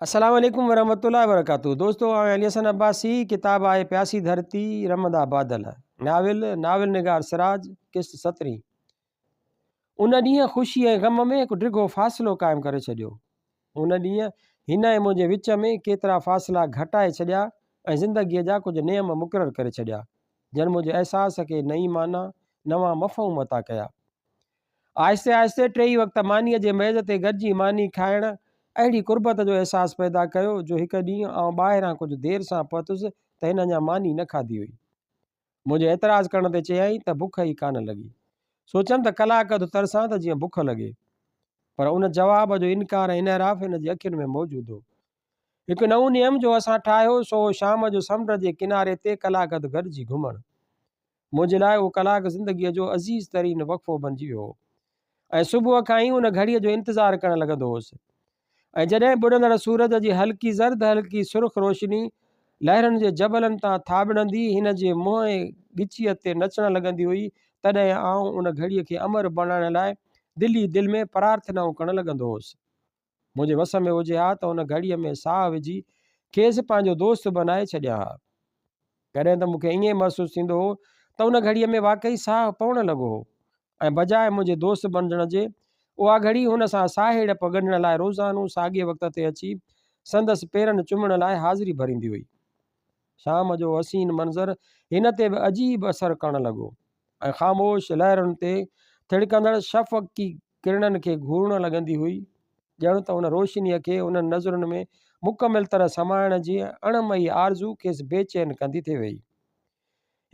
السلام عليڪم ورحمة الله وبرڪاته دوستو آئون علي حسن عباسي ڪتاب آهي پياسي ڌرتي رمندا بادل ناول ناول نگار سراج قسط سترهين ان ڏينهن خوشي ۽ غم ۾ هڪ ڊگهو فاصلو قائم ڪري ڇڏيو ان ڏينهن هن ۽ منهنجي وچ ۾ ڪيترا فاصلا گهٽائي ڇڏيا ۽ زندگيء جا ڪجهه نيم مقرر ڪري ڇڏيا جن منهنجي احساس کي نئين معنيٰ نوان مفهوم عطا ڪيا آهستي آهستي ٽيئي وقت مانيء جي ميز تي گڏجي ماني کائڻ اهڙي قربت جو احساس پيدا ڪيو جو هڪ ڏينهن آئون ٻاهران ڪجهه دير سان پهتس ته هن اڃا ماني نه کاڌي هئي. منهنجي اعتراض ڪرڻ تي چيائين ته بک ئي ڪانه لڳي. سوچيم ته ڪلاڪ اڌ ترسان ته جيئن بک لڳي. پر ان جواب جو انڪار ۽ انحراف هن جي اکين ۾ موجود هو. هڪ نئون نيم جو اسان ٺاهيو سو هو شام جو سمنڊ جي ڪناري تي ڪلاڪ اڌ گڏجي گهمڻ. منهنجي لاء اهو ڪلاڪ زندگيء جو عزيز ترين وقفو بنجي ويو هو ۽ صبح کان ئي ان گهڙيء جو انتظار ڪرڻ لڳندو هوس ۽ جڏهن ٻڏندڙ سورج جي هلڪي زرد هلڪي سرخ روشني لهرن جي جبلن تان ٿاٻڙندي هن جي منهن ۽ ڳچيء تي نچڻ لڳندي هئي تڏهن آئون ان گهڙيء کي امر بڻائڻ لاء دل ئي دل ۾ پرارٿنائون ڪرڻ لڳندو هوس. منهنجي وس ۾ هجي ها ته ان گهڙيء ۾ ساهه وجهي کيس پنهنجو دوست بنائي ڇڏيان ها. ڪڏهن ته مون کي ائين محسوس ٿيندو هو ته ان گهڙيء ۾ واقعي ساهه پوڻ لڳو هو ۽ بجاء منهنجي دوست بڻجڻ جي اها گهڙي هن سان ساهيڙپ ڳنڍڻ لاء روزانو ساڳئي وقت تي اچي سندس پيرن چمڻ لاء حاضري ڀريندي هئي. شام جو حسين منظر هن تي به عجيب اثر ڪرڻ لڳو ۽ خاموش لهرن تي ٿڙڪندڙ شفقي ڪرڻن کي گهورڻ لڳندي هئي، ڄڻ ته ان روشنيء کي انهن نظرن ۾ مڪمل طرح سمائڻ جي اڻ مئي آرزو کيس بي چين ڪندي ٿي ويئي.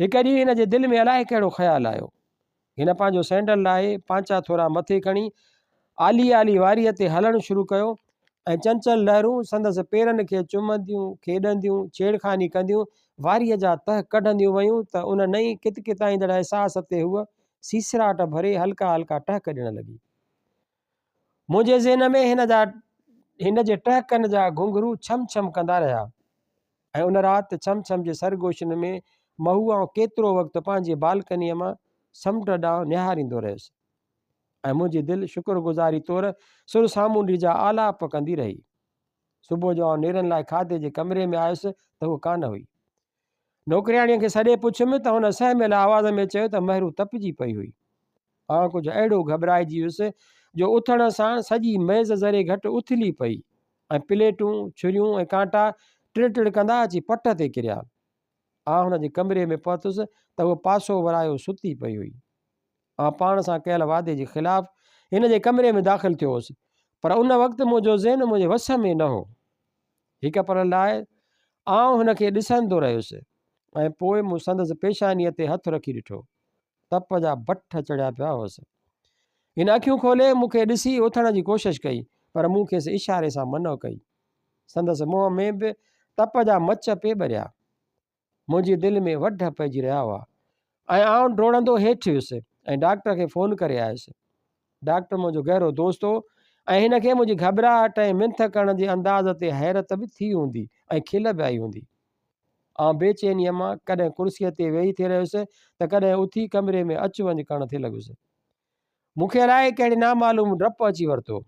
هڪ ڏينهن هن جي دل ۾ الائي ڪهڙو خيال آيو. هن پنهنجو سينڊل لاهي، پانچا ٿورا مٿي کڻي، آلي آلي واريء تي هلڻ شروع ڪيو ۽ چنچل لهرون سندس پيرن کي چمنديون، کيڏنديون، ڇيڙخاني ڪنديون واريء جا تهه ڪڍنديون ويون ته ان نئين ڪتڪتائيندڙ احساس تي هوء سيسراٽ ڀري هلڪا هلڪا ٽهڪ ڏيڻ لڳي. منهنجي ذهن ۾ هن جا هن جي ٽهڪن جا گهنگهرو ڇم ڇم ڪندا رهيا ۽ ان رات ڇم ڇم جي سرگوشين ۾ محو آئون ڪيترو وقت پنهنجي بالڪنيء مان سمنڊ ڏانهن نهاريندو رهيس ۽ منهنجي دل شڪر گذاري طور سر سامونڊي جا آلاپ ڪندي رهي. صبح جو آئون نيرن لاء کاڌي جي ڪمري ۾ آيس ته هوء ڪانه هئي. نوڪرياڻيء کي سڏي پڇيم ته هن سهميل آواز ۾ چيو ته مهرو تپجي پئي هئي. آئون ڪجهه اهڙو گهٻرائجي ويس جو اٿڻ ساڻ سڄي ميز ذري گهٽ اٿلي پئي ۽ پليٽون، ڇريون ۽ ڪانٽا ٽڙ ٽڙ ڪندا اچي پٽ تي ڪريا. آئون هن جي ڪمري ۾ پهتس ته هوء پاسو ورايو ستي پئي هئي. آئون پاڻ سان ڪيل وعدي جي خلاف هن جي ڪمري ۾ داخل ٿيو هوس، پر ان وقت منهنجو ذهن منهنجي وس ۾ نه هو. هڪ پل لاء آئون هن کي ڏسندو رهيس ۽ پوء مون سندس پيشانيء تي هٿ رکي ڏٺو. تپ جا بٺ چڙهيا پيا هئس. هن اکيون کولي مون کي ڏسي اٿڻ جي ڪوشش ڪئي، پر مون کيس اشاري سان منع ڪئي. سندس منهن ۾ به تپ جا مچ پئي ٻريا. منهنجي دل ۾ وڍ پئجي رهيا هئا ۽ آئون ڊوڙندو هيٺ ويس ۽ ڊاڪٽر کي فون ڪري آيس. ڊاڪٽر منهنجو گهرو دوست هو ۽ هن کي منهنجي گهٻراهٽ ۽ منٿ ڪرڻ جي انداز تي حيرت به ٿي هوندي ۽ کل به آئي هوندي. آئون بي چينيء مان ڪڏهن ڪرسيء تي ويهي ٿي رهيس ته ڪڏهن اٿي ڪمري ۾ اچ وڃ ڪرڻ ٿي لڳس. مون کي الائي ڪهڙي نامعلوم ڊپ اچي ورتو.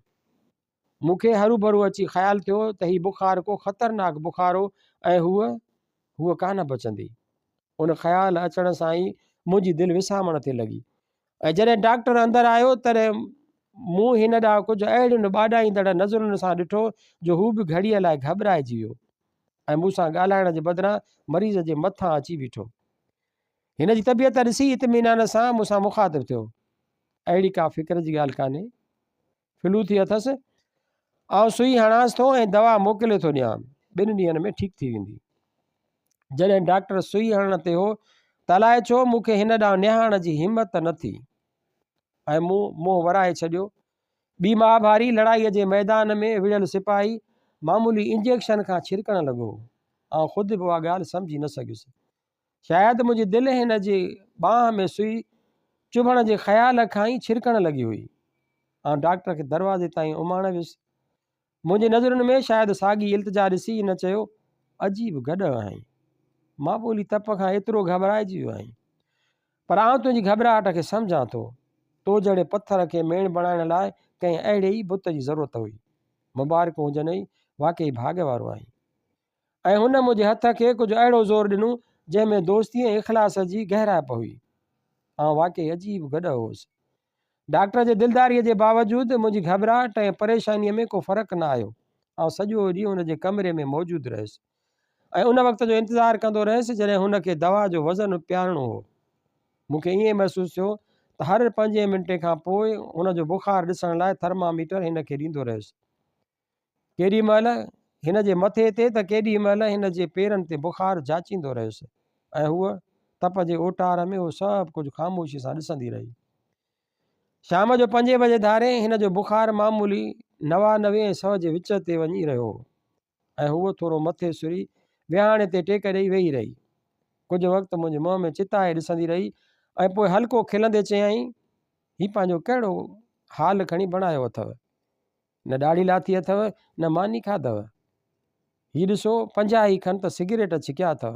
مون کي هروڀرو اچي خيال ٿيو ته هي بخار ڪو خطرناڪ بخار هو ۽ هوء، هوء ڪانه بچندي. ان خيال اچڻ سان ئي منهنجي دل وسامڻ ٿي لڳي ۽ جڏهن ڊاڪٽر اندر آيو تڏهن مون هن ڏانهن ڪجهه اهڙين ٻاڏائيندڙ نظرن سان ڏٺو جو هو به گهڙيء لاء گهٻرائجي ويو ۽ مون سان ڳالهائڻ جي بدران مريض جي مٿان اچي بيٺو. هن جي طبيعت ڏسي اطمينان سان مون سان مخاطب ٿيو. اهڙي ڪا فڪر جي ڳالهه ڪانهي. فلو ٿي اٿس. آئون سوئي هڻانس ٿو ۽ دوا موڪلي ٿو ڏيان. ٻن ڏينهن ۾ ٺيڪ ٿي ويندي. جڏهن ڊاڪٽر سوئي هڻڻ تي هو ته الائي ڇو مون کي هن ڏانهن نهارڻ جي همت نه ٿي ۽ مون منهن ورائي ڇڏيو. ٻي مهاڀاري لڙائيء جي ميدان ۾ وڙهيل سپاهي معمولي انجيڪشن کان ڇرڪڻ لڳو هو. آئون خود به اها ڳالهه سمجهي نه سگهيس. شايد منهنجي دل هن جي ٻانهن ۾ سوئي چڀڻ جي خيال کان ئي ڇرڪڻ لڳي هئي. آئون ڊاڪٽر کي دروازي تائين اماڻي ويس. منهنجي نظرن ۾ شايد ساڳي التجا ڏسي هن چيو، عجيب گڏهه آهين. معمولي تپ کان ايترو گهٻرائجي ويو آهين. پر آئون تنهنجي گهٻراهٽ کي سمجهان ٿو. تو جهڙي پٿر کي ميڻ بڻائڻ لاء ڪنهن اهڙي ئي بت جي ضرورت هئي. مبارڪون هجنئي. واقعي ڀاڳ وارو آهين. ۽ هن منهنجي هٿ کي ڪجهه اهڙو زور ڏنو، جنهن ۾ دوستي ۽ اخلاص جي گهرائپ هئي. آئون واقعي عجيب گڏهه هوس. ڊاڪٽر جي دلداريء جي باوجود منهنجي گهٻراهٽ ۽ پريشانيء ۾ ڪو فرق نه آيو. آئون سڄو ڏينهن هن جي ڪمري ۾ موجود رهيس ۽ ان وقت جو انتظار ڪندو رهيس، جڏهن هن کي دوا جو وزن پيارڻو هو. مون کي ائين محسوس ٿيو ته هر پنجين منٽي کان پوء هن جو بخار ڏسڻ لاء ٿرماميٽر هن کي ڏيندو رهيس. ڪيڏي مهل هن جي مٿي تي ته ڪيڏي مهل هن جي پيرن تي بخار جاچيندو رهيس ۽ هوء تپ جي اوٽار ۾ اهو سڀ ڪجهه خاموشيء سان ڏسندي رهي. شام جو پنجين بجي ڌاري هن جو بخار معمولي 99 ۽ سئو جي وچ تي وڃي رهيو هو ۽ هوء ٿورو مٿي سري ويهاڻي تي ٽيڪ ڏيئي ويهي رهي. ڪجهه وقت منهنجي منهن ۾ چتائي ڏسندي رهي ۽ پوء هلڪو کلندي چيائين، هي پنهنجو ڪهڙو حال کڻي بڻايو اٿئو؟ نه ڏاڙهي لاٿي اٿئو، نه ماني کاڌئو. هي ڏسو، 50 ئي کن ته سگريٽ ڇڪيا اٿئو.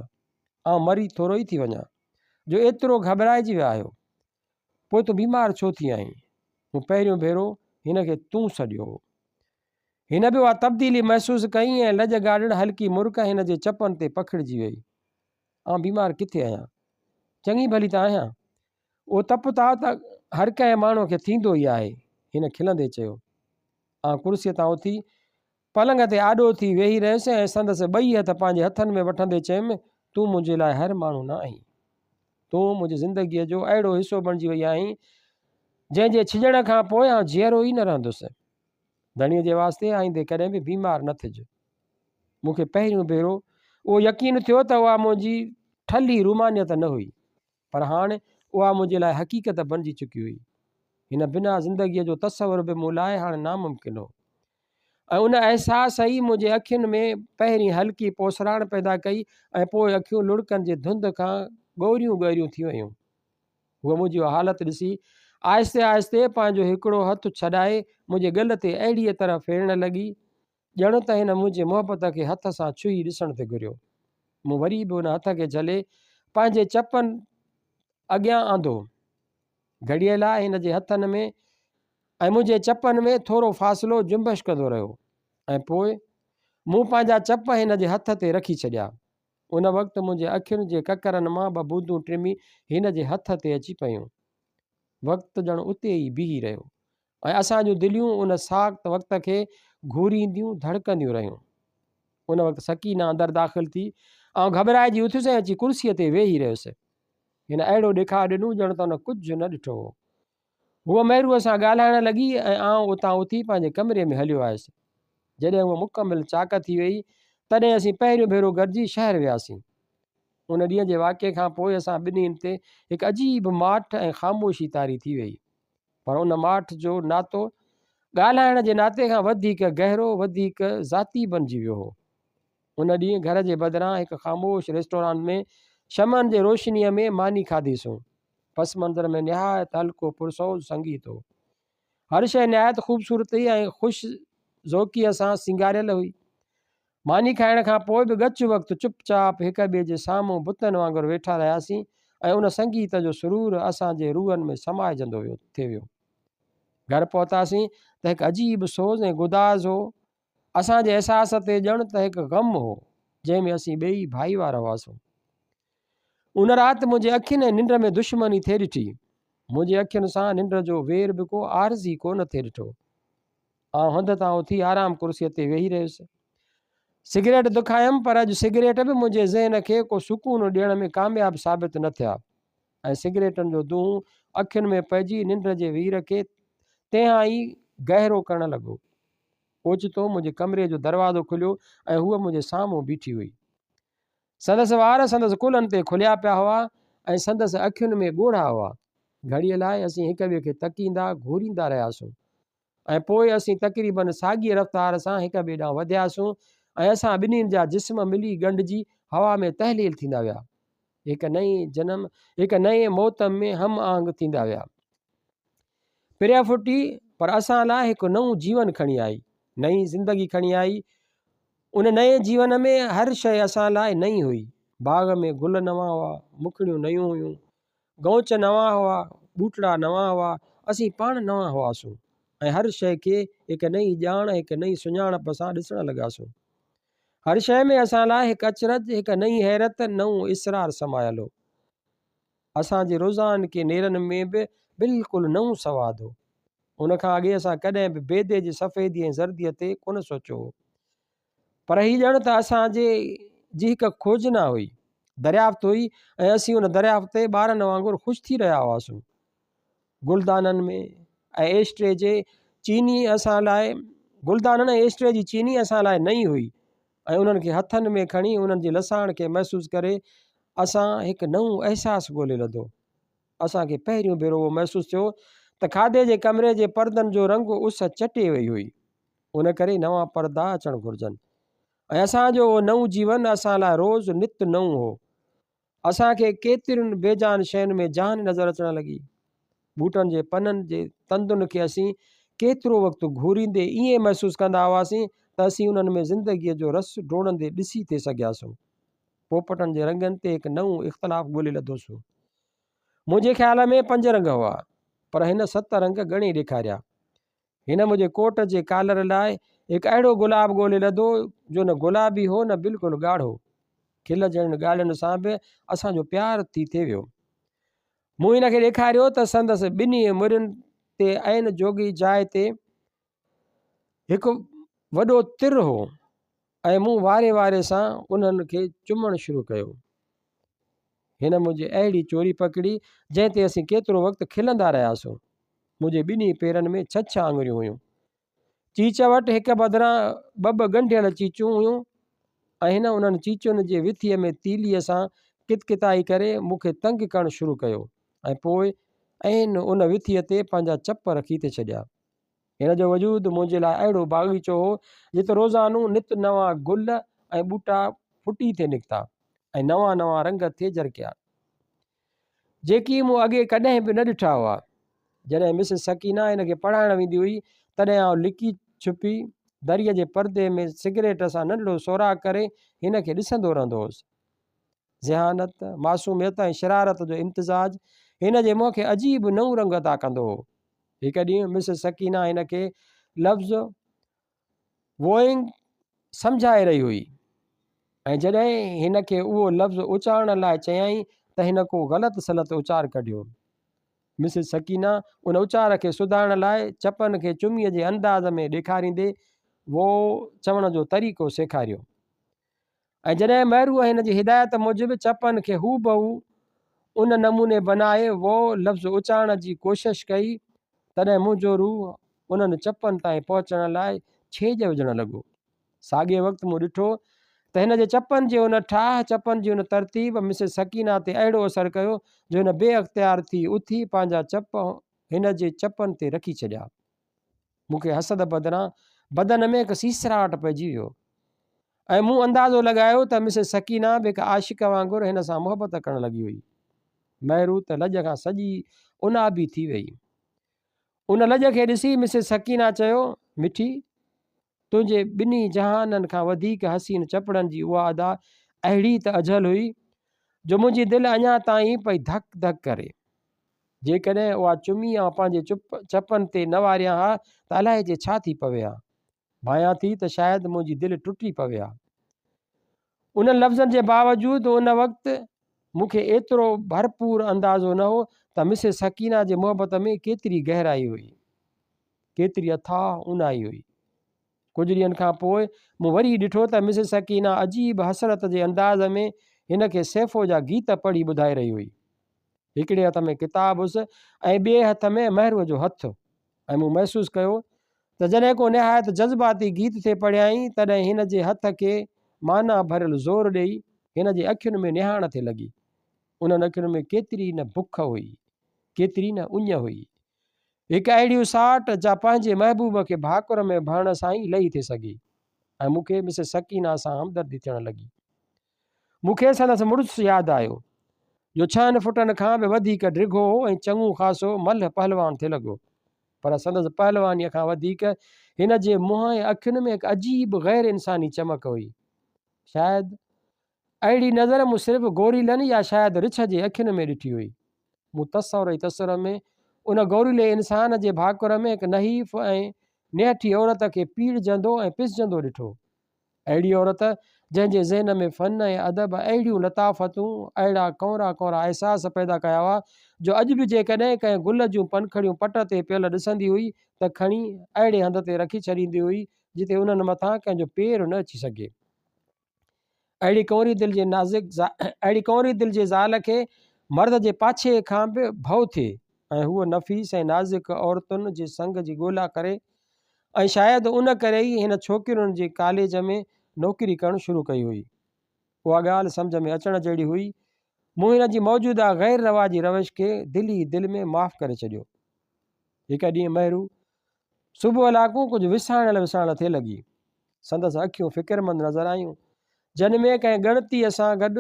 آئون مري ٿورو ئي ٿي وڃان، جو ايترو گهٻرائجي ويا آهيو. پوء تون بيمار ڇو ٿي آهين؟ مون پهريون ڀيرو هن کي تون سڏيو هو. هن به اها تبديلي محسوس ڪئي ۽ لڄ گاڏڙ هلڪي مرڪ هن جي چپن تي پکڙجي ويئي. آئون بيمار ڪٿي آهيان؟ چڱي ڀلي ته آهيان. اهو تپ تاء ته هر ڪنهن ماڻهوء کي ٿيندو ئي آهي. هن کلندي چيو. آئون ڪرسيء تان اٿي، پلنگ تي آڏو ٿي ويهي رهيس ۽ سندس ٻئي هٿ پنهنجي هٿن ۾ وٺندي چيم، تون منهنجي لاء هر ماڻهو نه آهين. تون منهنجي زندگيء جو اهڙو حصو بڻجي وئي آهين، جنهن جي ڇڄڻ کان پوء آئون جيئرو ئي نه رهندس. ڌڻيء جي واسطي آئيندي ڪڏهن به بيمار نه ٿج. مون کي پهريون ڀيرو اهو يقين ٿيو ته اها منهنجي ٺلهي رومانيت نه هئي. پر هاڻ اها منهنجي لاء حقيقت بڻجي چڪي هئي. هن بنا زندگيء جو تصور به مون لاء هاڻ ناممڪن هو. ۽ ان احساس ئي منهنجي اکين ۾ پهرين هلڪي پوسراڻ پيدا ڪئي ۽ پوء اکيون لڙڪن جي ڌنڌ کان ڳوريون ڳئريون ٿي ويون. هوء منهنجي اها حالت ڏسي آهستي آهستي پنهنجو هڪڙو هٿ ڇڏائي منهنجي ڳل تي اهڙيء طرح ڦيرڻ لڳي، ڄڻ ته هن منهنجي محبت کي هٿ سان ڇهي ڏسڻ ٿي گهريو. مون وري به ان هٿ کي جهلي پنهنجي چپن اڳيان آندو. گهڙيء لاء هن جي هٿن ۾ ۽ منهنجي چپن ۾ ٿورو فاصلو جنبش ڪندو رهيو ۽ پوء مون پنهنجا چپ هن جي هٿ تي رکي ڇڏيا. ان وقت منهنجي اکين جي ڪڪرن مان ٻه بوندون ٽمي هن جي هٿ تي اچي پيون. وقت ڄڻ اتي ئي بيهي رهيو. ۽ اسان جون دليون ان ساخت وقت کي گهورينديون ڌڙڪنديون رهيون. ان وقت سڪينه اندر داخل ٿي. آئون گهٻرائجي اٿيس ۽ اچي ڪرسيء تي ويهي رهيس. هن اهڙو ڏيکاء ڏنو ڄڻ ته هن ڪجهه نه ڏٺو هو. هوء مهروء سان ڳالهائڻ لڳي ۽ آئون اتان اٿي پنهنجي ڪمري ۾ هليو آيس. جڏهن هوء مڪمل چاڪ ٿي ويئي، تڏهن اسين پهريون ڀيرو گڏجي شهر وياسين. ان ڏينهن جي واقعي کان پوء اسان ٻنهين تي هڪ عجيب ماٺ ۽ خاموشي طاري ٿي ويئي. پر ان ماٺ جو ناتو ڳالهائڻ جي ناتي کان وڌيڪ گهرو، وڌيڪ ذاتي بنجي ويو هو. ان ڏينهن گهر جي بدران هڪ خاموش ريسٽورانٽ ۾ شمعن جي روشنيء ۾ ماني کاڌيسون. پس منظر ۾ نهايت هلڪو پرسوز سنگيت هو. هر شيء نهايت خوبصورتيء ۽ خوش ذوقيء سان سينگاريل هئي. ماني کائڻ کان پوء به ڳچ وقت چپ چاپ هڪ ٻئي جي سامهون بتن وانگر ويٺا رهياسين ۽ ان سنگيت جو سرور اسان جي روحن ۾ سمائجندو ويو ٿي ويو. گهر پهتاسين ته هڪ عجيب سوز ۽ گداز هو. اسان جي احساس تي ڄڻ ته هڪ غم هو، جنهن ۾ اسين ٻيئي ڀائيوار هئاسون. ان رات منهنجي اکين ۽ ننڊ ۾ دشمني ٿي ڏٺي. منهنجي اکين سان ننڊ جو وير به ڪو عارضي ڪو نه ٿي ڏٺو. آئون هنڌ تان اٿي آرام ڪرسيء تي ويهي رهيس. سگريٽ دکايم پر اڄ سگريٽ به منهنجي ذهن کي ڪو سڪون ڏيڻ ۾ ڪامياب ثابت نه ٿيا ۽ سگريٽن جو دونهون اکين ۾ پئجي ننڊ جي وير کي تنهان ئي گهرو ڪرڻ لڳو. اوچتو منهنجي ڪمري جو دروازو کليو ۽ هوء منهنجي سامهون بيٺي هئي. سندس وار سندس ڪلهن تي کليا پيا هئا ۽ سندس اکين ۾ ڳوڙها هئا. گهڙيء لاء اسين هڪ ٻئي کي تڪيندا گهوريندا رهياسون ۽ پوء اسين تقريباً ساڳيء رفتار سان هڪ ٻئي ڏانهن وڌياسون ۽ اسان ٻنهين جا جسم ملي ڳنڍجي هوا ۾ تحليل ٿيندا ويا. هڪ نئين جنم، هڪ نئين موت ۾ هم آهنگ ٿيندا ويا. پريا ڦٽي پر اسان لاء هڪ نئون جيون کڻي آئي، نئين زندگي کڻي آئي. ان نئين جيون ۾ هر شيء اسان لاء نئين هئي. باغ ۾ گل نوان هئا، مکڙيون نيون هيون، گئونچ نوان هئا، ٻوٽڙا نوان هئا، اسين پاڻ نوان هئاسون. ۽ هر شيء کي هڪ نئين ڄاڻ، هڪ نئين سڃاڻپ سان ڏسڻ لڳاسون. هر شيء ۾ اسان لاء هڪ اچرج، هڪ نئين حيرت، نئون اسرار سمايل هو. اسان جي روزانڪي نيرن ۾ به بلڪل نئون سواد هو. ان کان اڳي اسان ڪڏهن به بيدي جي سفيدي ۽ زرديء تي ڪونه سوچيو هو. پر هي ڄڻ ته اسان جي جي هڪ کوجنا هئي، دريافت هئي ۽ اسين ان دريافت تي ٻارن وانگر خوش ٿي رهيا هئاسون. گلدانن ۾ ۽ ايسٽري جي چيني اسان لاء گلدانن ۽ ايسٽري جي چيني اسان لاء نئين هئي ۽ انهن کي هٿن ۾ کڻي انهن جي لساڻ کي محسوس ڪري اسان هڪ نئون احساس ڳولي لڌو. اسان کي پهريون ڀيرو اهو محسوس ٿيو ته کاڌي جي ڪمري جي پردن جو رنگ اس چٽي وئي هئي. ان ڪري نوان پردا اچڻ گهرجن ۽ اسان جو اهو نئون جيون اسان لاء روز نت نئون هو. اسان کي ڪيترين بي جان شين ۾ جان نظر اچڻ لڳي. ٻوٽن جي پنن جي تندن کي اسين ڪيترو وقت گهوريندي ائين محسوس ڪندا هئاسين ته اسين انهن ۾ زندگيء جو رس ڊوڙندي ڏسي ٿي سگهياسون. پوپٽن جي رنگن تي هڪ نئون اختلاف ڳولي لڌوسون. منهنجي خيال ۾ پنج رنگ هئا، پر هن ست رنگ ڳڻي ڏيکاريا. هن منهنجي ڪوٽ جي ڪالر لاء هڪ اهڙو گلاب ڳولي لڌو جو نه گلابي هو نه بلڪل ڳاڙهو. کل جهڙين ڳالهين سان به اسان جو پيار ٿي ٿي ويو. مون هن کي ڏيکاريو ته سندس ٻنهي مرين تي عين جوڳي جاء تي هڪ وڏو تر هو ۽ مون واري واري سان انهن کي چمڻ شروع ڪيو. هن منهنجي اهڙي چوري پڪڙي جنهن تي اسين ڪيترو وقت کلندا رهياسون. منهنجي ٻنهي پيرن ۾ ڇهه ڇهه آڱريون هيون. چيچ وٽ هڪ بدران ٻه ٻه ڳنڍيل چيچون هيون ۽ هن انهن چيچن جي وٿيء ۾ تيليء سان ڪتڪتائي ڪري مون کي تنگ ڪرڻ شروع ڪيو ۽ پوء عين ان وٿيء تي پنهنجا چپ رکي ٿي ڇڏيا. هن جو وجود منهنجي لاء اهڙو باغيچو هو جت روزانو نت نوان گل ۽ ٻوٽا ڦٽي ٿي نڪتا ۽ نوان نوان رنگ ٿي جرڪيا. جيڪي مون اڳي ڪڏهن به نه ڏٺا هئا. جڏهن مسز سڪينه هن کي پڙهائڻ ويندي هئي، تڏهن آئون لڪي ڇپي دريء جي پردي ۾ سگريٽ سان ننڍڙو سوراخ ڪري هن کي ڏسندو رهندو هوس. ذهانت، معصوميت ۽ شرارت جو امتزاج هن جي منهن کي عجيب نئون رنگ عطا ڪندو هو. هڪ ڏينهن مسز سڪينه هن کي لفظ ووئنگ سمجهائي رهي هئي ۽ جڏهن هن کي اهو لفظ اچارڻ لاء چيائين ته هن ڪو غلط سلط اچار ڪڍيو. مسز سڪينه ان اچار کي سڌارڻ لاء چپن کي چميء جي انداز ۾ ڏيکاريندي وو چوڻ جو طريقو سيکاريو ۽ جڏهن مهروء هن جي هدايت موجب چپن کي هوبهو ان نموني بنائي وو لفظ اچارڻ جي ڪوشش ڪئي تڏهن منهنجو روح انهن چپن تائين پهچڻ لاء ڇيڄ وجهڻ لڳو. ساڳئي وقت مون ڏٺو ته هن جي چپن جي ان ٺاهه، چپن جي ان ترتيب مسز سڪينه تي اهڙو اثر ڪيو جو هن بي اختيار ٿي اٿي پنهنجا چپ هن جي چپن تي رکي ڇڏيا. مون کي حسد بدران بدن ۾ هڪ سيسراٽ پئجي ويو ۽ مون اندازو لڳايو ته مسز سڪينه به هڪ عاشق وانگر هن سان محبت ڪرڻ لڳي هئي. مهرو ته لڄ کان سڄي عنابي ٿي ويئي. ان لڄ کي ڏسي مسز سڪينه چيو، مٺي! تنهنجي ٻنهي جهانن کان وڌيڪ حسين چپڙن جي اها ادا اهڙي ته اجهل هئي، جو منهنجي دل اڃا تائين پئي ڌڪ ڌڪ ڪري. جيڪڏهن اها چمي آئون پنهنجي چپن تي نه واريان ها ته الائجي ڇا ٿي پوي ها. ڀانيان ٿي ته شايد منهنجي دل ٽٽي پوي ها. انهن لفظن جي باوجود ان وقت مون کي ايترو ڀرپور اندازو نه هو ته مسز سڪينه جي محبت ۾ ڪيتري گهرائي هئي، ڪيتري اٿاهه اونهائي هئي. ڪجهه ڏينهن کان پوء مون وري ڏٺو ته مسز سڪينه عجيب حسرت جي انداز ۾ هن کي سيفو جا گيت پڙهي ٻڌائي رهي هئي. هڪڙي هٿ ۾ ڪتاب هيس ۽ ٻئي هٿ ۾ مهروء جو هٿ ۽ مون محسوس ڪيو ته جڏهن ڪو نهايت جذباتي گيت ٿي پڙهيائين تڏهن هن جي هٿ کي معنيٰ ڀريل زور ڏيئي هن جي اکين ۾ نهارڻ ٿي لڳي. انهن اکين ۾ ڪيتري نه بک هئي، ڪيتري نه اڃ هئي. هڪ اهڙي اساٽ جا پنهنجي محبوب کي ڀاڪر ۾ ڀرڻ سان ئي لهي ٿي سگهي ۽ مون کي مسز سڪينه سان همدردي ٿيڻ لڳي. مون کي سندس مڙس ياد آيو، جو ڇهن فٽن کان به وڌيڪ ڊگهو هو ۽ چڱو خاصو ملهه پهلوان ٿي لڳو. پر سندس پهلوانيء کان وڌيڪ هن جي منهن ۽ اکين ۾ هڪ عجيب غير انساني چمڪ هئي. شايد اهڙي نظر مون صرف گوريلن يا شايد رڇ جي اکين ۾ ڏٺي هئي. مون تصور ئي تصور ۾ ان گوريلي انسان جي ڀاڪر ۾ هڪ نحيف ۽ نهٺي عورت کي پيڙجندو ۽ پسجندو ڏٺو. اهڙي عورت جنهن جي ذهن ۾ فن ۽ ادب اهڙيون لطافتون، اهڙا ڪؤنرا ڪؤنرا احساس پيدا ڪيا هئا جو اڄ به جيڪڏهن ڪنهن گل جون پنکڙيون پٽ تي پيل ڏسندي هئي ته کڻي اهڙي هنڌ تي رکي ڇڏيندي هئي جتي انهن مٿان ڪنهن جو پير نه اچي سگهي. اهڙي ڪؤنري دل جي نازڪ اهڙي ڪؤنري دل جي زال کي مرد جي پاڇي کان به ڀؤ ٿئي ۽ هوء نفيس ۽ نازڪ عورتن جي سنگ جي ڳولا ڪري ۽ شايد ان ڪري ئي هن ڇوڪرين جي ڪاليج ۾ نوڪري ڪرڻ شروع ڪئي هئي. اها ڳالهه سمجهه ۾ اچڻ جهڙي هئي. مون هن جي موجوده غير رواجي روش کي دل ئي دل ۾ معاف ڪري ڇڏيو. هڪ ڏينهن مهرو صبح لاڪون ڪجهه وساڻيل وساڻيل ٿي لڳي. سندس اکيون فڪرمند نظر آيون، جن ۾ ڪنهن ڳڻتيء سان گڏ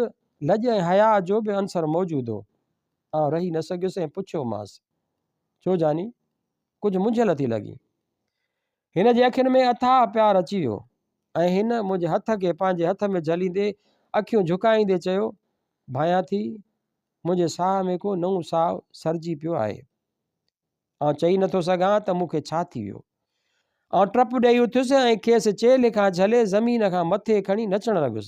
لڄ ۽ حياء جو به عنصر موجود هو. آئون رهي نه سگهيس ۽ پڇيومانس، ڇو جاني؟ ڪجهه منجهيل ٿي لڳي. هن جي اکين ۾ اٿاهه پيار اچي ويو ۽ هن منهنجي هٿ کي پنهنجي هٿ ۾ جهليندي اکيون جهڪائيندي چيو، ڀانيان ٿي منهنجي ساهه ۾ ڪو نئون ساهه سرجي پيو آهي. آئون چئي نٿو سگهان ته مون کي ڇا ٿي ويو. آئون ٽپ ڏيئي اٿيس ۽ کيس چيلهه کان جهلي زمين کان مٿي کڻي نچڻ لڳس.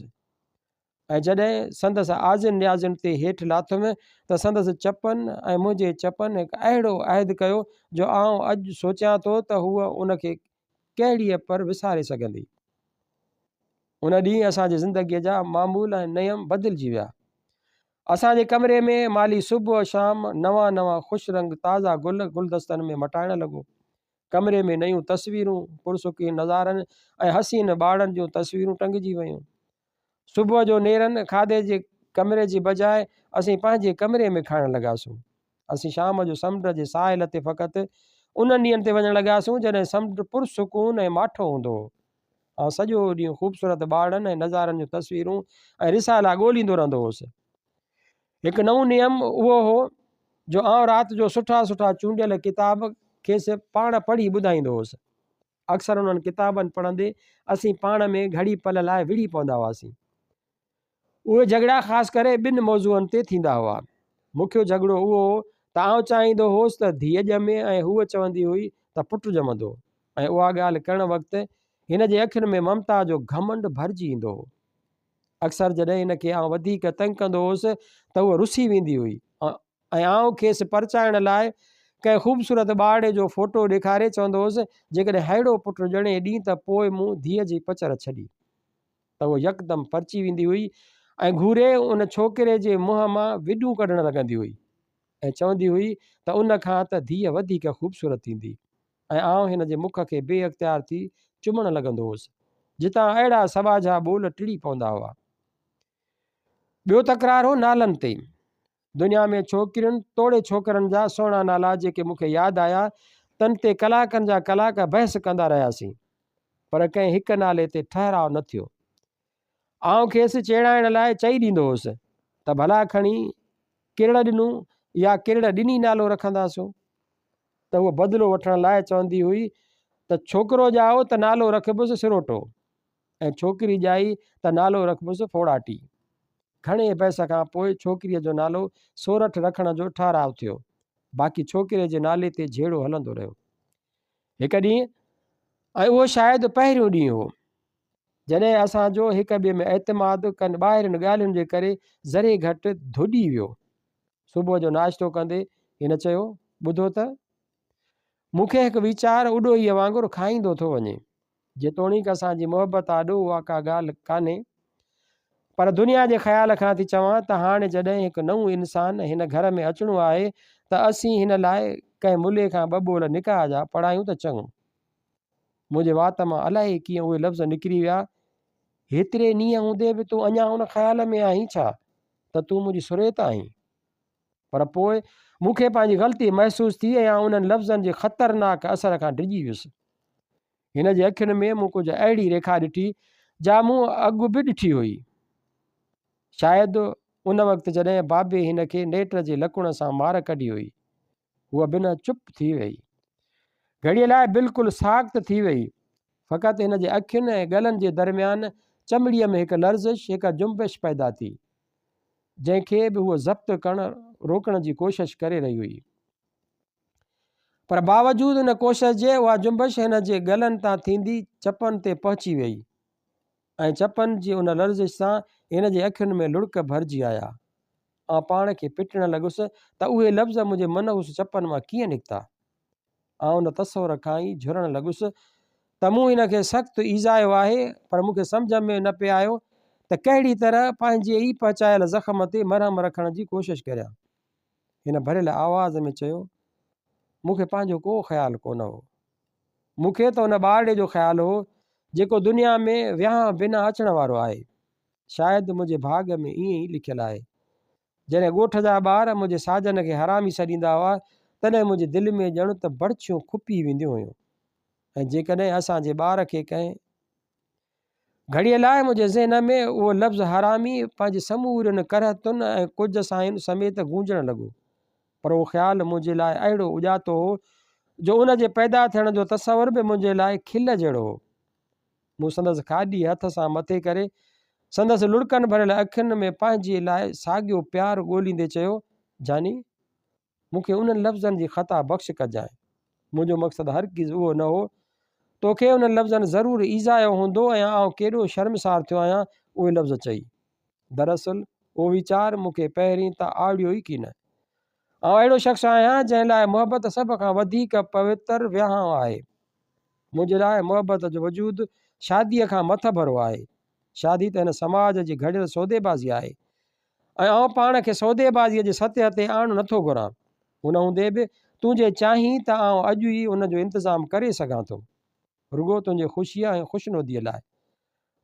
۽ جڏهن سندس آزين نيازين تي هيٺ لاٿم ته سندس چپن ۽ منهنجي چپن هڪ اهڙو عهد ڪيو جو آئون اڄ سوچيان ٿو ته هوء ان کي ڪهڙيء پر وساري سگهندي. ان ڏينهن اسان جي زندگيء جا معمول ۽ نيم بدلجي ويا. اسان جي ڪمري ۾ مالهي صبح شام نوان نوان خوش رنگ تازا گل گلدستن ۾ مٽائڻ لڳو. ڪمري ۾ نيون تصويرون، پرسڪون نظارن ۽ حسين ٻارڙن جون تصويرون ٽنگجي ويون. صبح جو نيرن کاڌي جي ڪمري جي بجاء اسين پنهنجي ڪمري ۾ کائڻ لڳاسون. اسين شام جو سمنڊ جي ساحل تي فقط انهن ڏينهن تي وڃڻ لڳاسون جڏهن سمنڊ پرسڪون ۽ ماٺو هوندو هو. آئون سڄو ڏينهن خوبصورت ٻارڙن ۽ نظارن جون تصويرون ۽ رسالا ڳوليندو رهندو هوس. هڪ نئون نيم اهو هو جو آئون رات جو سٺا سٺا چونڊيل ڪتاب کيس پاڻ پڙهي ٻڌائيندو هوس. اڪثر انهن ڪتابن پڙهندي اسين پاڻ ۾ گهڙي پل لاء وڙهي پوندا هئاسين. اهي جهڳڙا خاص ڪري ٻن موضوعن تي ٿيندا هئا. مکيو جهڳڙو اهو هو ته آئون چاهيندو هوس ته ڌيء ڄمي ۽ هوء چوندي هئي ته پٽ ڄمندو ۽ اها ڳالهه ڪرڻ وقت هن جي اکين ۾ ممتا جو گهمنڊ ڀرجي ايندو هو. اڪثر جڏهن هن کي آئون وڌيڪ تنگ ڪندو هوس ته هوء رسي ويندي هئي ۽ ۽ آئون کيس پرچائڻ لاء ڪنهن خوبصورت ٻارڙي جو فوٽو ڏيکاري چوندو هوس، جيڪڏهن ههڙو پٽ ڄڻي ڏين ته پوء مون ڌيء جي پچر ڇڏي. ته هوء يڪدم پرچي ويندي هئي ۽ گهوري ان ڇوڪري جي منهن مان وڏون ڪڍڻ لڳندي هئي ۽ چوندي هئي ته ان کان ته ڌيء وڌيڪ خوبصورت ٿيندي ۽ آئون هن جي مک کي بي اختيار ٿي چمڻ لڳندو هوس، جتان اهڙا سٻاجها ٻول ٽڙي پوندا هئا. ٻيو تڪرار هو نالن تي. دنيا ۾ ڇوڪرين توڙي ڇوڪرن جا سهڻا نالا جيڪي مون کي ياد آيا، تن تي ڪلاڪن جا ڪلاڪ بحث ڪندا رهياسين، پر ڪنهن هڪ نالي تي ٺهراء نه ٿيو. آئون کيس چيڙائڻ لاء چئي ڏيندو هوس ته ڀلا کڻي ڪرڙ ڏنو يا ڪرڙ ڏني نالو رکنداسون ته هوء بدلو وٺڻ لاء چوندي هئي ته ڇوڪرو ڄائو ته نالو رکبس سروٽو ۽ ڇوڪري ڄائي ته نالو رکبس ڦوڙاٽي. گهڻي بحث کان پوء ڇوڪريء جو نالو سورٺ رکڻ جو ٺهراء ٿيو. باقي ڇوڪري جي نالي تي جهيڙو هلندو رهيو. هڪ ڏينهن، ۽ اهو شايد پهريون ڏينهن هو، جڏهن اسان جو هڪ ٻئي ۾ اعتماد ڪن ٻاهرين ڳالهين جي ڪري ذري گهٽ ڌڏي ويو. صبح جو ناشتو ڪندي هن چيو، ٻڌو ته، مون کي هڪ ويچار اڏوهيء وانگر کائيندو ٿو وڃي. جيتوڻيڪ اسان جي محبت آڏو اها ڪا ڳالهه ڪانهي، پر دنيا جي خيال کان ٿي چوان ته هاڻي جڏهن هڪ نئون انسان هن گهر ۾ اچڻو آهي ته اسين هن لاء ڪنهن ملي کان ٻه ٻول نڪاح جا پڙهايون ته چڱو. منهنجي وات مان الائي ڪيئن اهي لفظ نڪري ويا، هيتري نينهن هوندي به تون اڃا ان خيال ۾ آهين ڇا ته تون منهنجي سريت آهين؟ پر پوء مون کي پنهنجي غلطي محسوس ٿي ۽ آئون انهن لفظن جي خطرناڪ اثر کان ڊڄي ويس. هن جي اکين ۾ مون ڪجهه اهڙي ريکا ڏٺي، جا مون اڳ به ڏٺي هئي. شايد ان وقت جڏهن بابي هن کي نيٽ جي لڪڻ سان مار ڪڍي هئي. هوء بنهه چپ ٿي ويئي. گهڙيء لاء بلڪل ساڪت ٿي ويئي. فقط هن جي اکين ۽ ڳلن جي درميان چمڙيء ۾ هڪ لرزش، هڪ جنبش پيدا ٿي، جنهن کي به هوء ضبط ڪرڻ، روڪڻ جي ڪوشش ڪري رهي هئي. پر باوجود ان ڪوشش جي اها جنبش هن جي ڳلن تان ٿيندي چپن تي پهچي ويئي ۽ چپن جي ان لرزش سان هن جي اکين ۾ لڙڪ ڀرجي آيا. آئون پاڻ کي پٽڻ لڳس ته اهي لفظ منهنجي منحوس چپن مان ڪيئن نڪتا. آئون ان تصور کان ئي جهرڻ لڳس ته مون هن کي سخت ايذايو آهي پر مون کي سمجهه ۾ نه پئي آيو ته ڪهڙي طرح پنهنجي ئي پهچايل زخم تي مرهم رکڻ جي ڪوشش ڪريان. هن ڀريل آواز ۾ چيو، مون کي پنهنجو ڪو خيال ڪونه هو. مون کي ته ان ٻارڙي جو خيال هو، جيڪو دنيا ۾ ويهانء بنا اچڻ وارو آهي. شايد منهنجي ڀاڳ ۾ ائين ئي لکيل آهي. جڏهن ڳوٺ جا ٻار منهنجي ساجن کي حرامي سڏيندا هئا، تڏهن منهنجي دل ۾ ڄڻ ته بڙڇيون کپي وينديون هيون ۽ جيڪڏهن اسان جي ٻار کي ڪنهن گهڙيء لاء منهنجي ذهن ۾ اهو لفظ حرامي پنهنجي سمورين ڪرهتن ۽ ڪجسائن سميت گونجڻ لڳو. پر اهو خيال منهنجي لاء اهڙو اڄاتو هو جو ان جي پيدا ٿيڻ جو تصور به منهنجي لاء کل جهڙو هو. مون سندس کاڏي هٿ سان مٿي ڪري سندس لڙڪن ڀريل اکين ۾ پنهنجي لاء ساڳيو پيار ڳوليندي چيو، جاني! مون کي انهن لفظن جي خطا بخش ڪجانء. منهنجو مقصد هرگز اهو نه هو. توکي انهن لفظن ضرور ايذايو هوندو ۽ آئون ڪيڏو شرمسار ٿيو آهيان اهي لفظ چئي. دراصل اهو ويچار مون کي پهرين ته آئڙيو ئي ڪين. آئون اهڙو شخص آهيان جنهن لاء محبت سڀ کان وڌيڪ پوتر وهانء آهي. منهنجي لاء محبت جو وجود شاديء کان مٿڀرو آهي. شادي ته هن سماج جي گهڙيل سوديبازي آهي. ۽ آئون پاڻ کي سوديبازيء جي سطح تي آڻڻ نٿو گهران. ان هوندي به تون جي چاهين ته آئون اڄ ئي ان جو انتظام ڪري سگهان ٿو. رڳو تنهنجي خوشيء ۽ خوشنوديء لاء.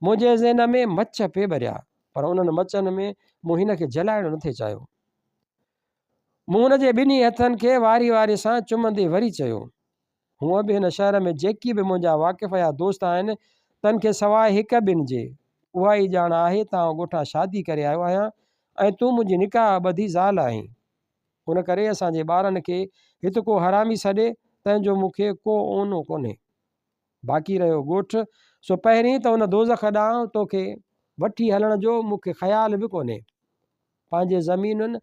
منهنجي ذهن ۾ مچ پئي ٻريا، پر انهن مچن ۾ مون هن کي جلائڻ نٿي چاهيو. مون هن جي ٻنهي هٿن کي واري واري سان چمندي وري چيو. هونء به هن شهر ۾ جيڪي به منهنجا واقف يا دوست آهن، تن کي سواء هڪ ٻن جي، اها ئي ڄاڻ آهي ته آئون ڳوٺان شادي ڪري آيو آهيان ۽ تون منهنجي نڪاح ٻڌي زال آهين. ان ڪري اسان جي ٻارن کي هت ڪو حرامي سڏي، تنهن جو مون کي ڪو اونو ڪونهي. باقي رهيو ڳوٺ، سو پهرين ته ان دوزخ ڏانهن توکي وٺي هلڻ جو مون کي خيال به ڪونهي. پنهنجي زمينن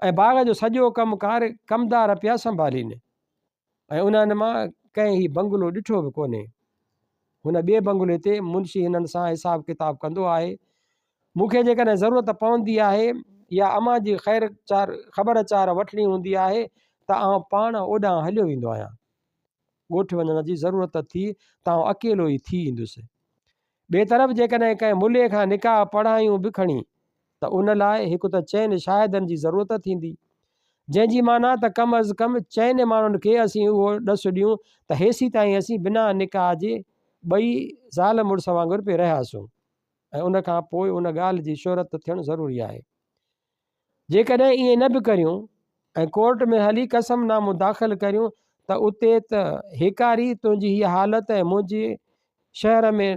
۽ باغ جو سڄو ڪم ڪار ڪمدار پيا سنڀالين. ۽ انهن مان ڪنهن هي بنگلو ڏٺو به ڪونهي. هن ٻئي بنگلي تي منشي هنن سان حساب ڪتاب ڪندو آهي. مون کي جيڪڏهن ضرورت پوندي آهي يا امان جي خير چار خبر چار وٺڻي هوندي آهي ته آئون پاڻ اوڏانهن هليو ويندو آهيان. ڳوٺ وڃڻ جي ضرورت ٿي ته آئون اڪيلو ئي ٿي ايندس. ٻئي طرف جيڪڏهن ڪنهن ملي کان نڪاح پڙهايون به کڻي ته ان لاء هڪ ته چئن شاهدن جي ضرورت ٿيندي، جنهن جي معنيٰ ته ڪم از ڪم چئن ماڻهن کي اسين اهو ڏس ڏيون ته هيسيتائين اسين بنا نڪاح جي ٻئي زال مڙس وانگر پئي رهياسون ۽ ان کان پوء ان ڳالهه جي شهرت ٿيڻ ضروري آهي. جيڪڏهن ائين نه به ڪريون ۽ ڪورٽ ۾ هلي قسم نامو داخل ڪريون ته اتي ته هيڪاري تنهنجي هيء حالت ۽ منهنجي شهر ۾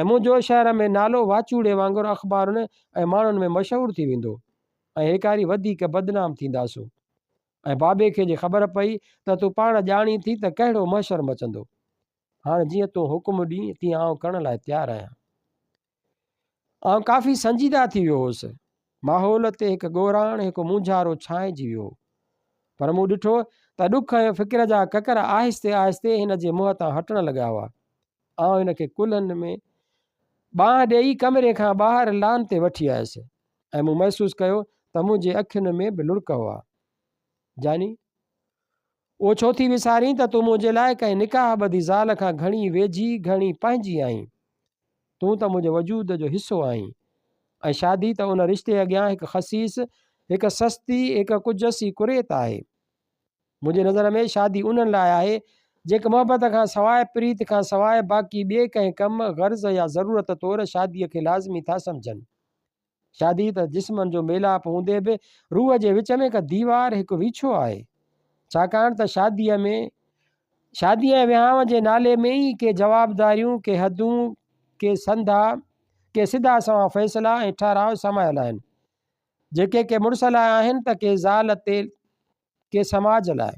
۽ منهنجو شهر ۾ نالو واچوڙي وانگر اخبارن ۽ ماڻهن ۾ مشهور ٿي ويندو ۽ هيڪاري وڌيڪ بدنام ٿينداسون ۽ بابي کي جي خبر پئي ته تون پاڻ ڄاڻين ٿي ته ڪهڙو محشر مچندو. هاڻ جيئن تون حڪم ڏين تيئن آئون ڪرڻ لاء تيار آهيان. آئون ڪافي سنجيده ٿي ويو هوس. ماحول تي هڪ ڳوراڻ، هڪ مونجهارو ڇانئجي ويو هو. پر مون ڏٺو ته ڏک ۽ فڪر جا ڪڪر آهستي آهستي هن جي منهن تان هٽڻ لڳا هئا. آئون هن کي ڪلهن ۾ ٻانهن ڏيئي ڪمري کان ٻاهر لان تي وٺي آيس ۽ مون محسوس ڪيو ته منهنجي اکين ۾ به لڙڪ هئا. جاني! اهو ڇو ٿي وسارين ته تون منهنجي لاء ڪنهن نڪاح ٻڌي زال کان گهڻي ويجهي، گهڻي پنهنجي آهين. تون ته منهنجي وجود جو حصو آهين ۽ شادي ته ان رشتي اڳيان هڪ خسيس، هڪ سستي، هڪ ڪجسي ڪريت آهي. منهنجي نظر ۾ شادي انهن لاء آهي، جيڪي محبت کان سواء، پريت کان سواء باقي ٻئي ڪنهن ڪم، غرض يا ضرورت طور شاديء کي لازمي ٿا سمجهن. شادي ته جسمن جو ميلاپ هوندي به روح جي وچ ۾ هڪ ديوار، هڪ ويڇو آهي. ڇاڪاڻ ته شاديء ۾ شاديء ۽ وهانء جي نالي ۾ ئي ڪي جوابداريون، ڪي حدون، ڪي سنڌا، ڪي سڌا سنوان فيصلا ۽ ٺهراء سمايل آهن. جيڪي ڪي مڙس لاء آهن ته ڪي زال تي ڪي سماج لاء.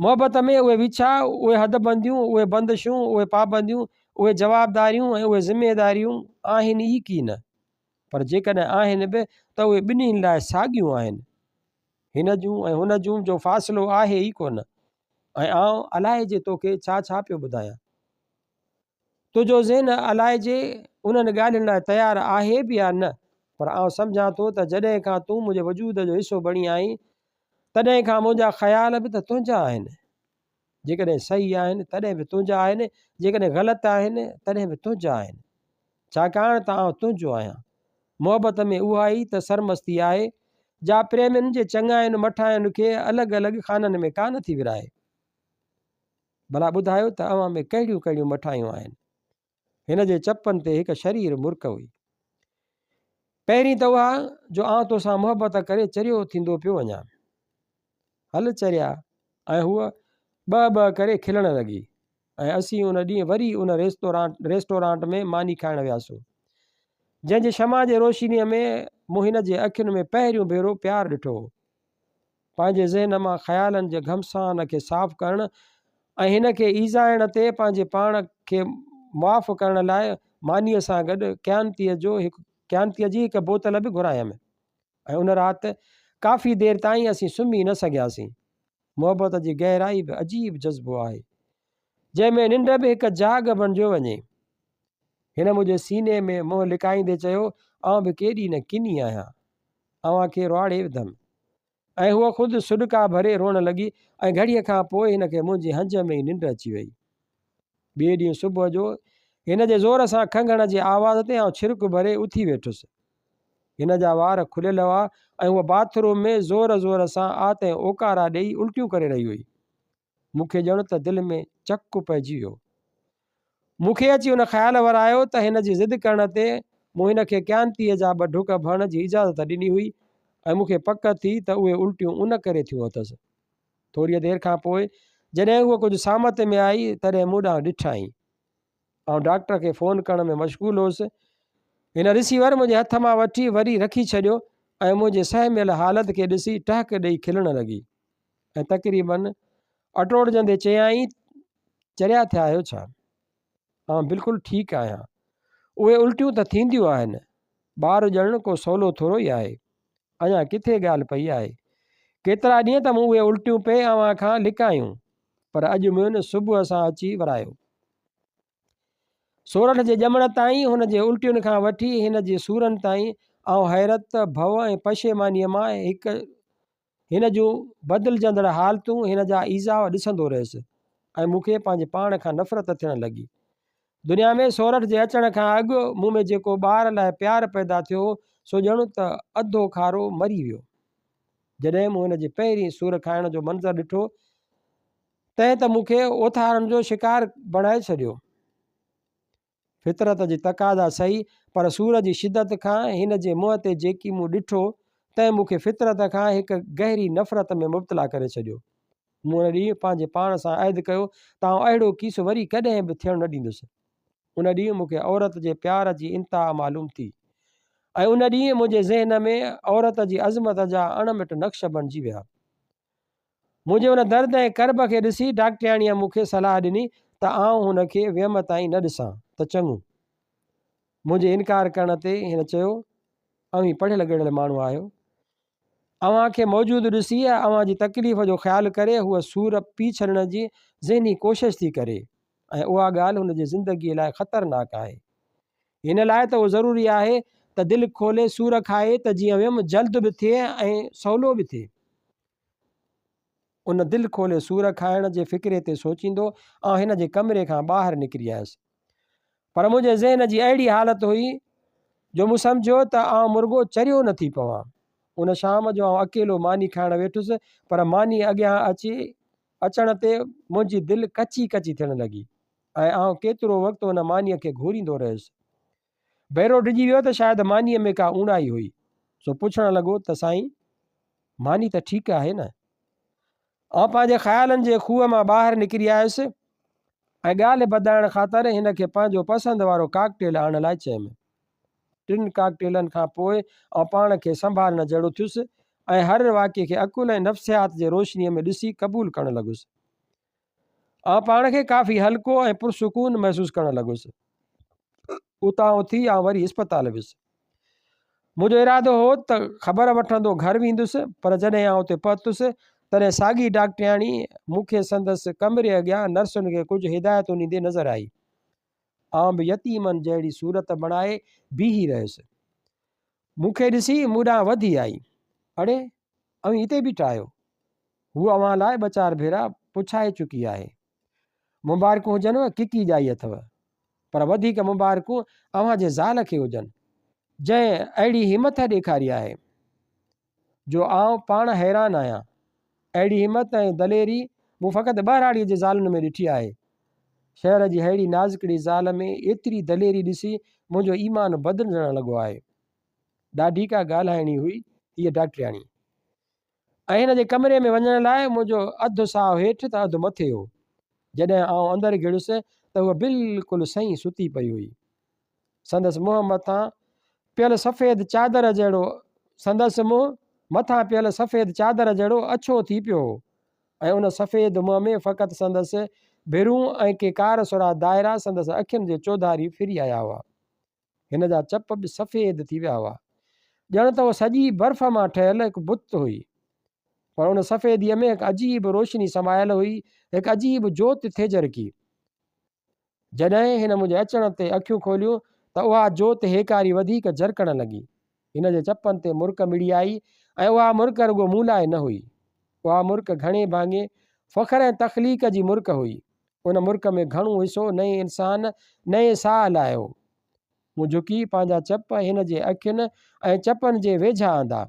محبت ۾ اهي ويڇا، اهي حدبنديون، اهي بندشون، اهي پابنديون، اهي جوابداريون ۽ اهي ذميداريون آهن ئي ڪي نه. پر جيڪڏهن آهن به ته اهي ٻنهين لاء ساڳيون آهن. هن جون ۽ هن جون جو فاصلو آهي ئي ڪونه ۽ آئون الائجي توکي ڇا ڇا پيو ٻڌايان. تنهنجو ذهن الائجي انهن ڳالهين لاء تيار آهي به يا نه، پر آئون سمجهان ٿو ته جڏهن کان تون منهنجي وجود جو حصو بڻي آهين، تڏهن کان منهنجا خيال به ته تنهنجا آهن. جيڪڏهن صحيح آهن، تڏهن به تنهنجا آهن، جيڪڏهن غلط آهن، تڏهن به تنهنجا آهن. ڇاڪاڻ ته آئون تنهنجو آهيان. محبت ۾ اها ئي ته سرمستي آهي، جا پريمين جي چڱاين مٺاين کي الڳ الڳ خانن ۾ ڪانه ٿي ورهائي. ڀلا ٻڌايو ته اوهان ۾ ڪهڙيون ڪهڙيون مٺايون آهن؟ هن جي چپن تي هڪ شرير مرڪ هئي. پهرين ته اها جو آئون توسان محبت ڪري چريو ٿيندو پيو وڃان. هل چريا! ۽ هوء ٻه ٻه ڪري کلڻ لڳي ۽ اسين ان ڏينهن وري ان ريسٽورانٽ ۾ ماني کائڻ وياسون، جنهن جي شمع جي روشنيء ۾ مون هن جي اکين ۾ پهريون ڀيرو پيار ڏٺو هو. پنهنجي ذهن مان خيالن جي گهمسان کي صاف ڪرڻ ۽ هن کي ايذائڻ تي پنهنجي پاڻ کي معاف ڪرڻ لاء مانيء سان گڏ ڪيانتيء جو هڪ ڪيانتيء جي هڪ بوتل به گهرايم ۽ ان رات ڪافي دير تائين اسين سمهي نه سگهياسين. محبت جي گهرائي به عجيب جذبو آهي، جنهن ۾ ننڊ به هڪ جاڳ بڻجيو وڃي. هن منهنجي سيني ۾ منهن لڪائيندي چيو، آئون به ڪيڏي نه ڪني آهيان. اوهان کي روئاڙي وڌم. ۽ هوء خود سڏڪا ڀري روئڻ لڳي ۽ گهڙيء کان پوء هن کي منهنجي هنج ۾ ئي ننڊ اچي وئي. ٻئي ڏينهن صبح جو هن جي زور سان کنگهڻ جي آواز تي آئون ڇرڪ ڀري اٿي ويٺس. هن جا وار کليل هئا ۽ هوء باٿ روم ۾ زور زور سان آت ۽ اوڪارا ڏيئي الٽيون ڪري رهي هئي. مون کي ڄڻ ته دل ۾ چڪ پئجي ويو. مون کي اچي ان خيال ورايو ته هن جي ضد ڪرڻ تي مون هن کي ڪيانتيء جا ٻه ڍڪ ڀرڻ جي اجازت ڏني هئي ۽ مون کي پڪ ٿي ته اهي الٽيون ان ڪري ٿيون اٿس. ٿوريء دير کان پوء جڏهن هوء ڪجهه سامت ۾ آئي تڏهن مون ڏانهن ڏٺائين. آئون ڊاڪٽر کي فون ڪرڻ ۾ مشغول هوس. هن رسيور منهنجي هٿ مان وٺي وري رکي ڇڏيو ۽ منهنجي سهميل حالت کي ڏسي ٽهڪ ڏئي کلڻ لڳي. ۽ تقريباً اٽوڙجندي چيائين، چريا ٿيا آهيو ڇا؟ آئون بلڪل ٺيڪ آهيان. اهي الٽيون ته ٿينديون آهن. ٻار ڄڻڻ ڪو سولو ٿورو ئي آهي. اڃا ڪٿي ڳالهه پئي آهي. ڪيترا ڏينهن ته مون اهي الٽيون پئي اوهان کان لڪايون، پر اڄ مون صبح سان اچي ورايو. سورٺ جي ڄمڻ تائين، هن جي الٽين کان وٺي هن جي سورن تائين، آئون حيرت، ڀؤ ۽ پشيمانيء مان هڪ هن جون بدلجندڙ حالتون، هن جا ايذاء ڏسندو رهيس ۽ مون کي پنهنجي پاڻ کان نفرت ٿيڻ لڳي. دنيا ۾ سورٺ جي اچڻ کان اڳ مون ۾ جيڪو ٻار لاء پيار پيدا ٿيو هو، سو ڄڻ ته اڌو کارو مري ويو. جڏهن مون هن جي پهرين سور کائڻ جو منظر ڏٺو، تنهن ته مون کي اوٿارن جو شڪار بڻائي ڇڏيو. فطرت جي تقاضا سهي، پر سور جي شدت کان هن جي منهن تي جيڪي مون ڏٺو، تنهن مون کي فطرت کان هڪ گهري نفرت ۾ مبتلا ڪري ڇڏيو. مون ان ڏينهن پنهنجي پاڻ سان عهد ڪيو ته آئون اهڙو ڪيس وري ڪڏهن به ٿيڻ نه ڏيندس. ان ڏينهن مون کي عورت جي پيار جي انتها معلوم ٿي ۽ ان ڏينهن منهنجي ذهن ۾ عورت جي عظمت جا اڻ مٽ نقش بڻجي ويا. منهنجي ان درد ۽ ڪرب کي ڏسي ڊاڪٽرياڻيء مون کي صلاح ڏني ته آئون هن کي ويم تائين نه ڏسان ته چڱو. منهنجي انڪار ڪرڻ تي هن چيو، اوهين پڙهيل ڳڙهيل ماڻهو آهيو. اوهان کي موجود ڏسي ۽ اوهان جي تڪليف جو خيال ڪري هوء سور پي ڇڏڻ جي ذهني ڪوشش ٿي ڪري ۽ اها ڳالهه هن جي زندگيء لاء خطرناڪ آهي. هن لاء ته اهو ضروري آهي ته دل کولي سور کائي ته جيئن ويم جلد به ٿئي ۽ سولو به ٿئي. ان دل کولي سور کائڻ جي فڪري تي سوچيندو آئون هن جي ڪمري کان ٻاهر نڪري آيس. پر منهنجي ذهن جي اهڙي حالت هئي جو مون سمجهيو ته آئون مرڳو چريو نه ٿي پوان. ان شام جو آئون اڪيلو ماني کائڻ ويٺس پر ماني اڳيان اچي اچڻ تي منهنجي دل ڪچي ڪچي ٿيڻ لڳي ۽ آئون ڪيترو وقت ان مانيء کي گهوريندو رهيس. بيرو ڊڄي ويو ته شايد مانيء ۾ ڪا اوڻائي هئي، سو پڇڻ لڳو ته سائين! ماني ته ٺيڪ آهي نه؟ آئون پنهنجي خيالن جي کوهه مان ٻاهر نڪري آيس ۽ ڳالهه بدلائڻ خاطر هن کي پنهنجو پسند وارو ڪاڪٽيل آڻڻ لاء چيم. ٽن ڪاڪٽيلن کان پوء آئون پاڻ کي سنڀالڻ جهڙو ٿيس ۽ هر واقعي کي عقل ۽ نفسيات جي روشنيء ۾ ڏسي قبول ڪرڻ لڳس. آئون پاڻ کي ڪافي هلڪو ۽ پرسڪون محسوس ڪرڻ لڳس. اتان اٿي آئون وري اسپتال ويس. منهنجو ارادو هو ته خبر وٺندو گهر ويندس، پر جڏهن آئون اتي پهتس، تڏهن ساڳي ڊاڪٽرياڻي مون کي سندس ڪمري اڳيان نرسن کي ڪجهه هدايتون ڏيندي نظر آئي. آئون به يتيمن جهڙي صورت بڻائي بيهي رهيس. مون کي ڏسي مون ڏانهن وڌي آئي. اڙي، اوهين هتي بيٺا آهيو؟ هوء اوهان لاء ٻه چار ڀيرا پڇائي چڪي آهي. مبارڪون هجنو، ڪڪي ڄائي اٿو. پر وڌيڪ مبارڪون اوهان جي زال کي هجن، جنهن اهڙي همٿ ڏيکاري آهي، جو آئون پاڻ حيران آهيان. اهڙي همت ۽ دليري مون فقط ٻهراڙيء جي زالن ۾ ڏٺي آهي. شهر جي ههڙي نازڪڙي زال ۾ ايتري دليري ڏسي منهنجو ايمان بدلجڻ لڳو آهي. ڏاڍي ڪا ڳالهائڻي هئي هيء ڊاڪٽرياڻي. ۽ هن جي ڪمري ۾ وڃڻ لاء منهنجو اڌ ساهه هيٺ ته اڌ مٿي هو. جڏهن آئون اندر گهڙيس ته هوء بلڪل سئين ستي پئي هئي. سندس منهن مٿان پيل سفيد چادر جهڙو سندس منهن مٿان پيل سفيد چادر جهڙو اڇو ٿي پيو هو ۽ ان سفيد منهن ۾ فقط سندس ڀرون ۽ ڪي ڪار سرها دائرا سندس اکين جي چوڌاري ڦري آيا هئا. هن جا چپ به سفيد ٿي ويا هئا. ڄڻ ته هوء سڄي برف مان ٺهيل هڪ بت هئي. پر ان سفيديء ۾ هڪ عجيب روشني سمايل هئي، هڪ عجيب جوت ٿي جرڪي. جڏهن هن منهنجي اچڻ تي اکيون کوليون ته اها جوت هيڪاري وڌيڪ جرڪڻ لڳي. هن جي چپن تي مرڪ مڙي آئي ۽ اها مرڪ رڳو مون لاء نه هئي. اها مرڪ گهڻي ڀاڱي فخر ۽ تخليق جي مرڪ هئي. ان مرڪ ۾ گهڻو حصو نئين انسان، نئين ساهه لاء هو. مون جهڪي پنهنجا چپ هن جي اکين ۽ چپن جي ويجها آندا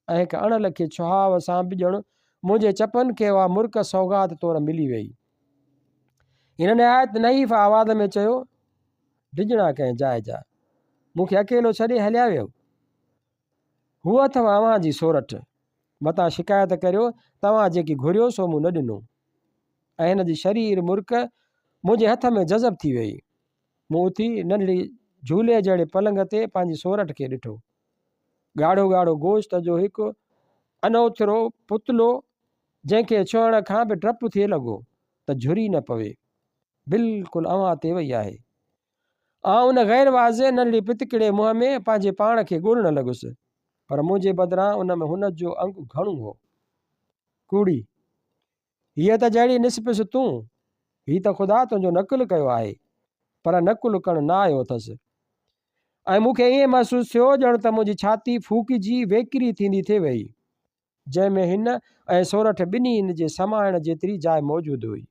۽ هڪ اڻ لکي ڇهاء سان به ڄڻ منهنجي چپن کي اها مرڪ سوغات طور ملي ويئي. هن نهايت نحيف آواز ۾ چيو، ڊڄڻا ڪنهن جاء جا. مون کي اڪيلو ڇڏي هليا ويؤ. هوء اٿو اوهان جي سورٺ. متان شڪايت ڪريو ته اوهان جيڪي گهريو سو مون نه ڏنو. ۽ هن جي شرير مرڪ منهنجي هٿ ۾ جذب ٿي ويئي. مون اٿي ننڍڙي جهولي جهڙي پلنگ تي پنهنجي سورٺ کي ڏٺو. ڳاڙهو ڳاڙهو گوشت جو هڪ انوٿرو پتلو جنهن کي ڇهڻ کان به ڊپ ٿئي لڳو ته جهري نه پوي. بلڪل اوهان تي وئي آهي. آئون ان غير واضح ننڍڙي پتڪڙي منهن ۾ پنهنجي پاڻ کي ڳولڻ لڳس، پر منهنجي بدران ان ۾ هن جو انگ گهڻو هو. ڪوڙي! هيء ته جهڙي نسپس تون، هي ته خدا تنهنجو نقل ڪيو آهي، پر نقل ڪرڻ نه آيو اٿس. ۽ مون کي ائين محسوس ٿيو ڄڻ ته منهنجي ڇاتي ڦوڪجي ويڪري ٿيندي ٿي ويئي، جنهن ۾ هن ۽ سورٺ ٻنهي جي سمائڻ جيتري جاء موجود هئي.